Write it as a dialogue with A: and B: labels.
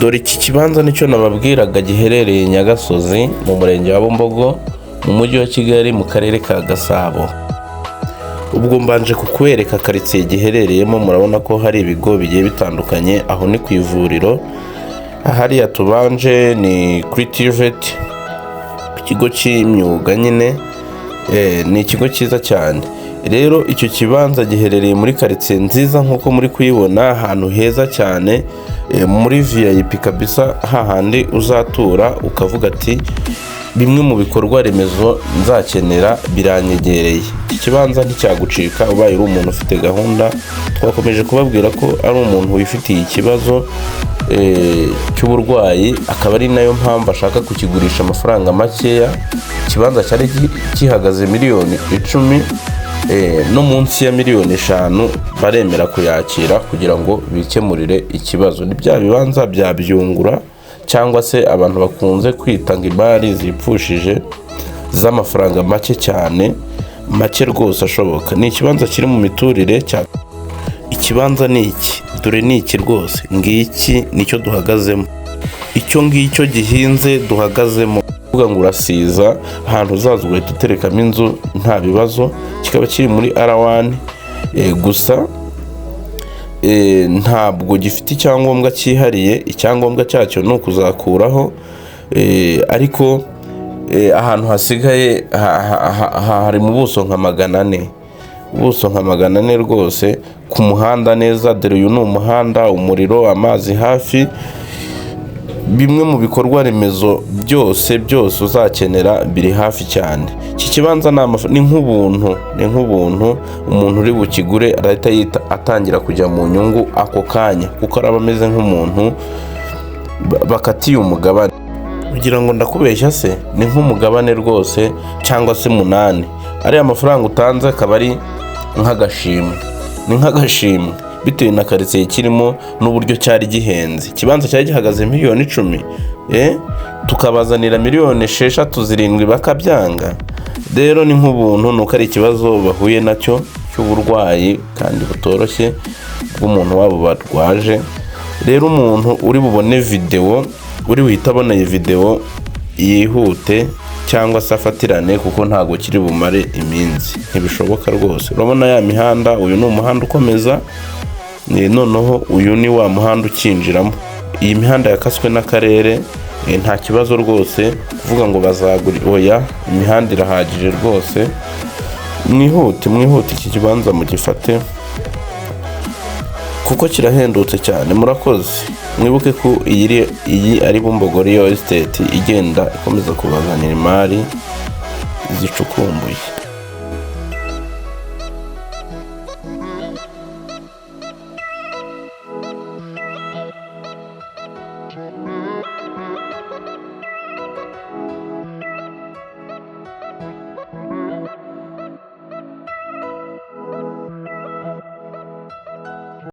A: Dore iki kibanza nicyo nababwiraga, giherereye Nyagasozi mu murenge wa Bumbogo, mu mujyi wa Kigali, mu karere ka Gasabo. Ubwo mbanje kukwereka karitsiye giherereyemo. Murabona ko hari ibigo bigiye bitandukanye. Aho ni ku ivuriro, hariya tubanje ni kuri TVET, ku kigo cy'imyuga nyine. Ni ikigo cyiza cyane. Rero icyo kibanza giherereye muri karitsiye nziza nk'uko muri kuyibona, ahantu heza cyane, muri VIP kabisa, hahandi uzatura ukavuga ati: "Bimwe mu bikorwa remezo nzakenera biranyegereye." Iki kibanza nticyagucika ubaye uri umuntu ufite gahunda. Twakomeje kubabwira ko ari umuntu wifitiye ikibazo cy'uburwayi, akaba ari nayo mpamvu ashaka kukigurisha amafaranga makeya. Ikibanza cyari gihagaze miliyoni 10, no munsi ya miliyoni 5 baremera kuyakira kugira ngo bikemurire ikibazo. Ni bya bibanza bya byungura, cyangwa se abantu bakunze kwita ngo imari zipfushije, z'amafaranga make cyane, make rwose ashoboka. Ni ikibanza kiri mu miturire cya. Ikibanza ni iki, dore ni iki rwose, ngiki nicyo duhagazemo, icyo ngicyo gihinze duhagazemo. Uvuga ngo urasiza ahantu uzaza ugahita uterekamo inzu nta bibazo. Kikaba kiri muri R1 gusa ntabwo gifite icyangombwa cyihariye. Icyangombwa cyacyo ni ukuzakuraho, ariko ahantu hasigaye hari mu buso nka 400, ubuso nka 400 rwose, ku muhanda neza. Dore uyu ni umuhanda, umuriro, amazi hafi, bimwe mu bikorwa remezo byose byose uzakenera biri hafi cyane. Iki kibanza ni nk'ubuntu, ni nk'ubuntu. Umuntu uri bukigure arahita yita atangira kujya mu nyungu ako kanya, kuko araba ameze nk'umuntu bakatiye umugabane. Kugira ngo ndakubeshya se? Ni nk'umugabane rwose, cyangwa se munani. Ariya mafaranga utanze akaba ari nk'agashimwe, ni nk'agashimwe bitewe na karitsiye kirimo n'uburyo cyari gihenze. Ikibanza cyari gihagaze miliyoni 10, tukabazanira miliyoni 6, 7, bakabyanga. Rero ni nk'ubuntu, nuko ari ikibazo bahuye nacyo cy'uburwayi kandi butoroshye bw'umuntu wabo barwaje. Rero umuntu uri bubone videwo, uri buhite abona iyi videwo, yihute cyangwa se afatirane, kuko ntabwo kiri bumare iminsi, ntibishoboka rwose. Urabona ya mihanda, uyu ni umuhanda ukomeza, noneho uyu ni wa muhanda ukinjiramo. Iyi mihanda yakaswe n'akarere, nta kibazo rwose kuvuga ngo bazagura, oya, imihanda irahagije rwose. Mwihute, mwihute, iki kibanza mugifate kuko kirahendutse cyane. Murakoze. Mwibuke ko iyi ari Bumbogo Real Estate, igenda ikomeza kubazanira imari zicukumbuye.